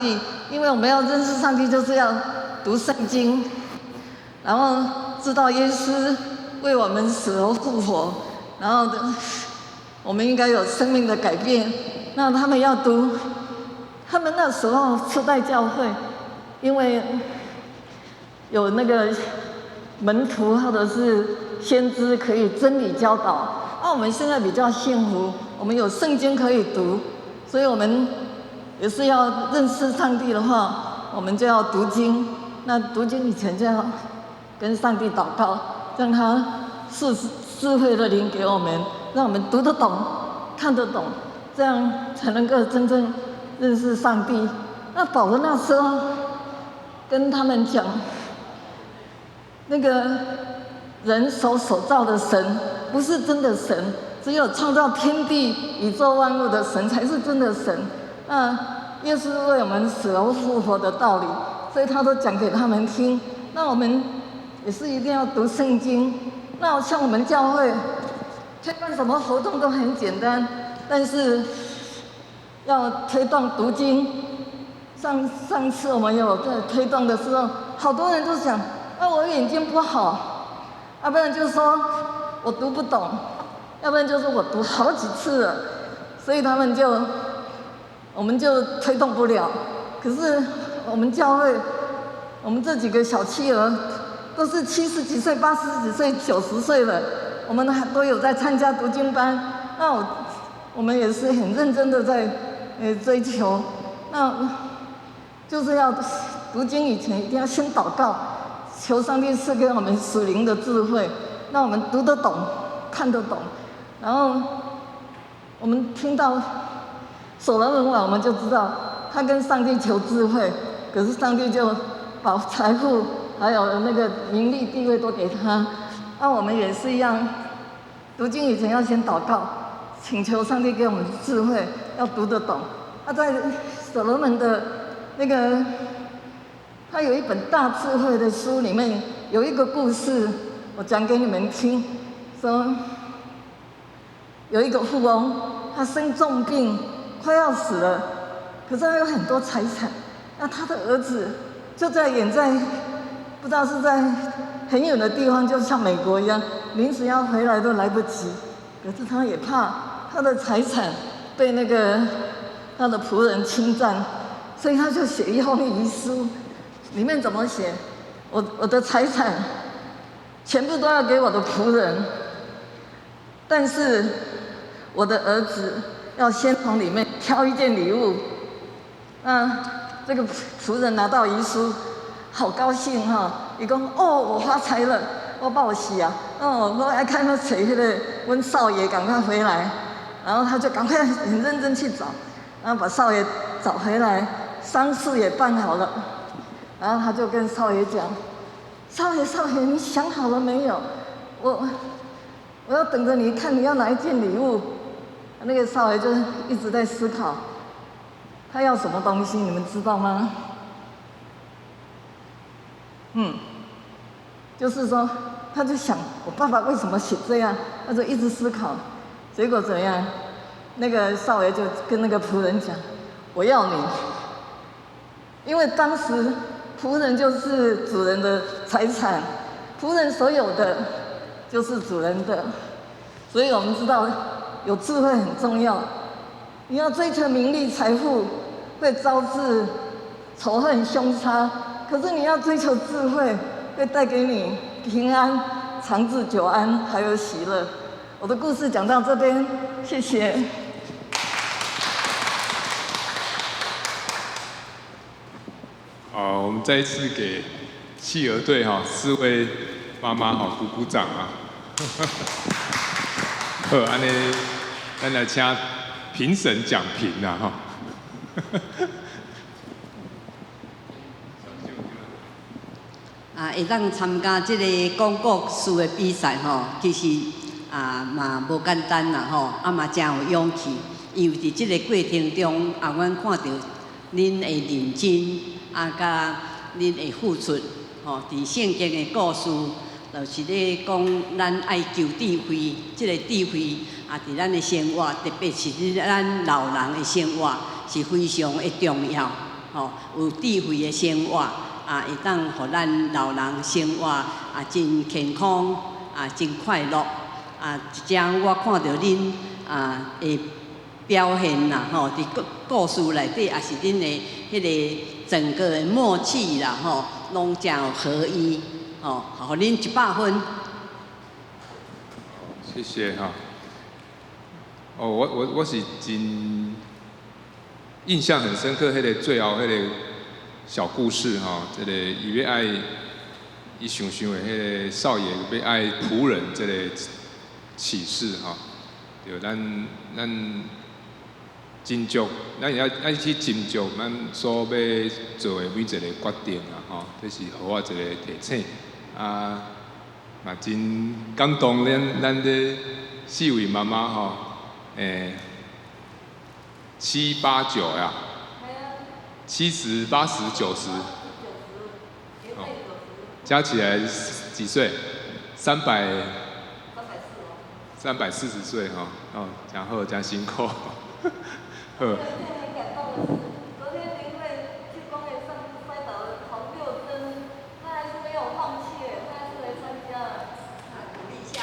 帝，因為我們要認識上帝，就是要讀聖經，然後知道耶穌為我們死而復活，然後我們應該有生命的改變。那他們要讀，他們那時候初代教會，因為有那個門徒或者是先知可以真理教導。那我們現在比較幸福，我們有聖經可以讀，所以我們也是要認識上帝的話，我們就要讀經。那讀經以前就要跟上帝禱告，讓他賜智慧的靈給我們，讓我們讀得懂、看得懂，這樣才能夠真正認識上帝。那保羅那時候跟他們講，那個人手所造的神不是真的神，只有創造天地宇宙萬物的神才是真的神。那耶穌為我們死而復活的道理，所以他都講給他們聽。那我們也是一定要讀聖經。那像我們教會推辦什麼活動都很簡單，但是要推動讀經。上上次我們有在推動的時候，好多人都講：啊，我眼睛不好，要不然就是說我讀不懂，要不然就是我讀好幾次了，所以他們就，我們就推動不了。可是我們教會，我們這幾個小企鵝，都是70幾歲、80幾歲、90歲了，我們還都有在參加讀經班。那我們也是很認真的在追求，那就是要讀經以前一定要先禱告，求上帝賜給我們屬靈的智慧，讓我們讀得懂、看得懂。然後我們聽到所羅門王，我們就知道他跟上帝求智慧，可是上帝就把財富還有那個名利地位都給他。那我們也是一樣，讀經以前要先禱告，請求上帝給我們智慧，要讀得懂。那在所羅門的那個，他有一本大智慧的書，裡面有一個故事，我講給你們聽。說有一個富翁，他生重病，快要死了，可是他有很多財產。那他的兒子就在遠在，不知道是在很遠的地方，就像美國一樣，臨時要回來都來不及。可是他也怕他的財產被那個他的僕人侵佔，所以他就寫一封遺書，裡面怎麼寫？我的財產全部都要給我的僕人，但是我的兒子要先從裡面挑一件禮物。那這個僕人拿到遺書，好高興哈！伊講：哦，我發財了，我報喜啊！哦，我愛看到誰那個阮少爺趕快回來，然後他就趕快很認真去找，然後把少爺找回來，喪事也辦好了，然後他就跟少爺講：少爺，少爺，你想好了沒有？我要等着你看你要哪一件禮物。那個少爺就一直在思考，他要什麼東西，你們知道嗎？就是說，他就想我爸爸為什麼寫這樣，他就一直思考，結果怎樣？那個少爺就跟那個僕人講：我要你，因為當時僕人就是主人的財產，僕人所有的就是主人的，所以我們知道有智慧很重要。你要追求名利財富，會招致仇恨兇殺；可是你要追求智慧，會帶給你平安、長治久安，還有喜樂。我的故事講到這邊，謝謝。好，我們再一次給企鵝隊哈四位媽媽哈鼓鼓掌啊！好，按呢，咱來請評審講評啦哈。啊，會當參加這個講故事的比賽吼，其實啊嘛無簡單啦吼，啊嘛誠有勇氣，因為佇這個過程中啊，阮看著恁的認真啊，佮恁的付出吼，佇聖經的故事，就是咧講咱愛求智慧，這個智慧啊，佇咱的生活，特別是佇咱老人的生活，是非常的重要。吼，有智慧的生活，啊，會當予咱老人生活啊真健康，啊真快樂，啊，一正我看著恁啊的表現啦，吼，佇故故事內底，也是恁的彼个整個的默契啦，吼，攏誠有合一，吼，予恁100分。謝謝哈。哦，我是真印象很深刻，彼个最後彼个小故事哈，這个伊欲愛伊想想的彼个少爺欲愛僕人這个啟示哈，對，咱斟酌，咱也愛去斟酌咱所欲做的每一個決定啊，吼，這是予我一個提醒啊，嘛真感動咱這四位媽媽吼，七八九呀，70、80、90，哦，加起來幾歲？340歲哈，哦，真好，真辛苦，好。昨天林慧去公園上摔倒了黃六珍，她還是沒有放棄，她還是來參加。鼓勵一下。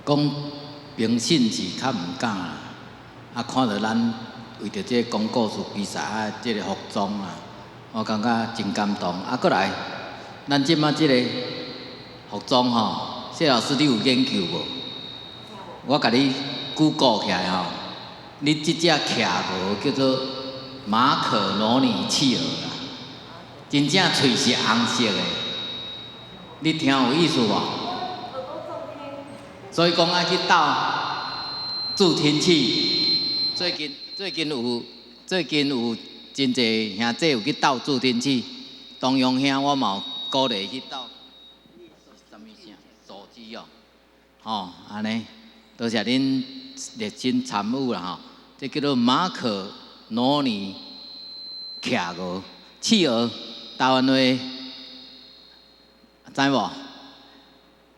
講評審是較毋敢啦，啊，看著咱為著這個講故事比賽啊，這个服裝啊，我感覺真感動。啊，閣來，咱這擺這个服裝吼，謝老師你有研究無？我共你 Google 起來吼，你這隻企鵝叫做馬可羅尼企鵝啦，真正喙是紅色的，你聽有意思無？所以講愛去鬥助聽器，最近有真濟兄弟有去鬥助聽器，東陽兄我嘛有鼓勵去鬥。啥物聲？手機哦，吼，按呢，多謝恁熱心參與啦吼。這叫做馬可羅尼企鵝，企鵝，台灣話知無？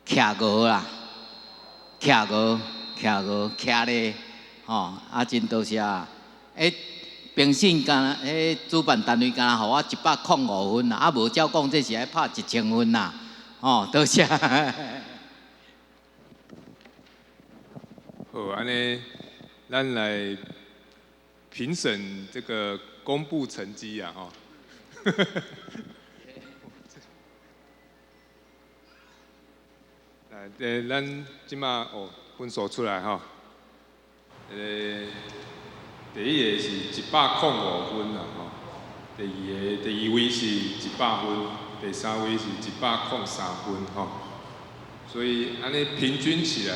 企鵝啦。企鵝，企鵝，徛咧，吼，啊，真多謝。欸，評審敢若，彼主辦單位敢若予我105分啦，啊，無照講這是愛拍1000分啦，吼，多謝。好，按呢，咱來評審這個公布成績啊，吼。來，咱這馬哦分數出來吼。第一个是105分啦吼，第二个第二位是100分，第三位是103分吼。所以按呢平均起來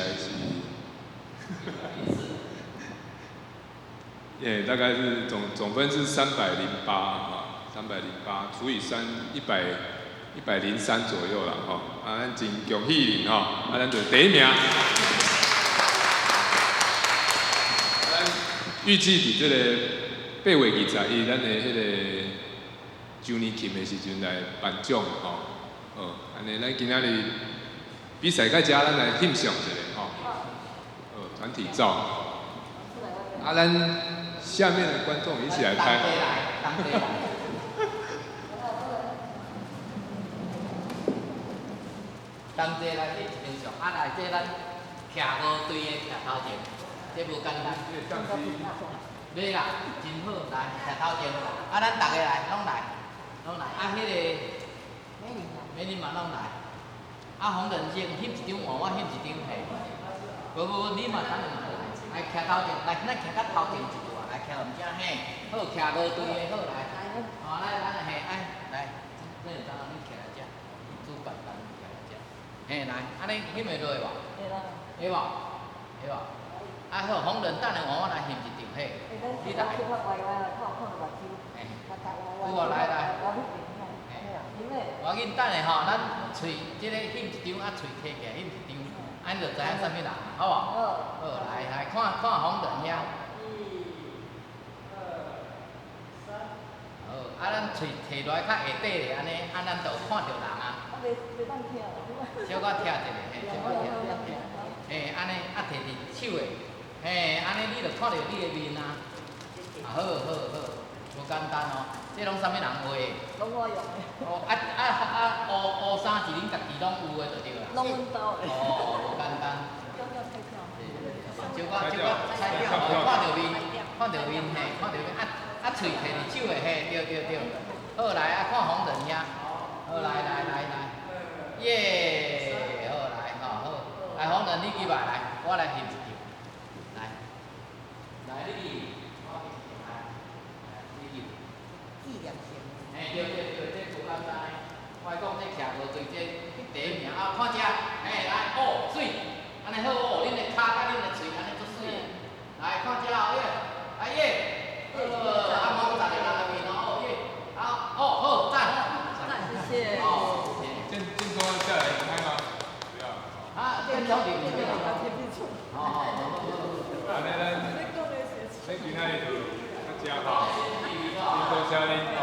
是，大概是總分是308哈，308除以3，103左右啦吼。啊，咱真恭喜恁吼，啊，咱就第一名。咱預計佇這個8月21，咱的彼个周年慶的時陣來頒獎吼。好，按呢，咱今仔日比賽到遮，咱來翕相一下吼。好，團體照。啊，咱下面的觀眾一起來拍。同齊來翕一張相，啊來，這咱徛五隊的徛頭前，這無簡單。袂啦，真好，來徛頭前，啊，咱逐个來，攏來，攏來，啊，彼个美玲嘛攏來，啊，洪仁生翕一張，換我翕一張嘿。無無無，你嘛等下嘛來，來徛頭前，來，咱徛較頭前一段，來徛毋正嘿，好，徛五隊的好來，好來來嘿，哎，來，這有當你徛來遮，主辦單位徛來遮。嘿，來，按呢翕會落無？會啦。會無？會無？啊好，洪仁等下換我來翕一張嘿，你來。嘿，有無？來來。我緊等下吼，咱喙這个翕一張，啊喙提起來翕一張，按呢就知影啥物人，好無？好，來來看看洪仁遐。1、2、3。好，啊，咱喙提落來較下底咧，按呢，啊，咱就有看著人啊。小可拆一下，嘿，小可拆，嘿，按呢，啊，提佇手的，按呢你就看著你的面啊。啊好好好，無簡單哦，這攏啥物人畫的？攏我用的。哦，啊啊啊，烏烏衫是恁家己攏有的就對啦。攏阮兜的。哦，無簡單。要不要拆掉？小可小可拆掉，看著面，看著面嘿，看著面啊啊，喙提佇手的嘿，對對對。好來啊，看紅人遐，好來來來來，耶，好來吼好，來紅人你起來來，我來翕一張，來，來你去，我翕一張來，你去。紀念性。嘿，對對對，這無簡單的，我講這徛無對，這第一名啊，看這，嘿來，哦，媠，按呢好哦，恁的跤佮恁的喙按呢足媠的，來看這哦耶，來耶，好，啊無逐个人的面哦，哦耶，好，哦好，讚，讚，謝謝。哦，建建中下來拍嗎？不要。啊，建中伫邊。好好好。按呢咱，咱今仔日就到遮吼，真多謝恁吼。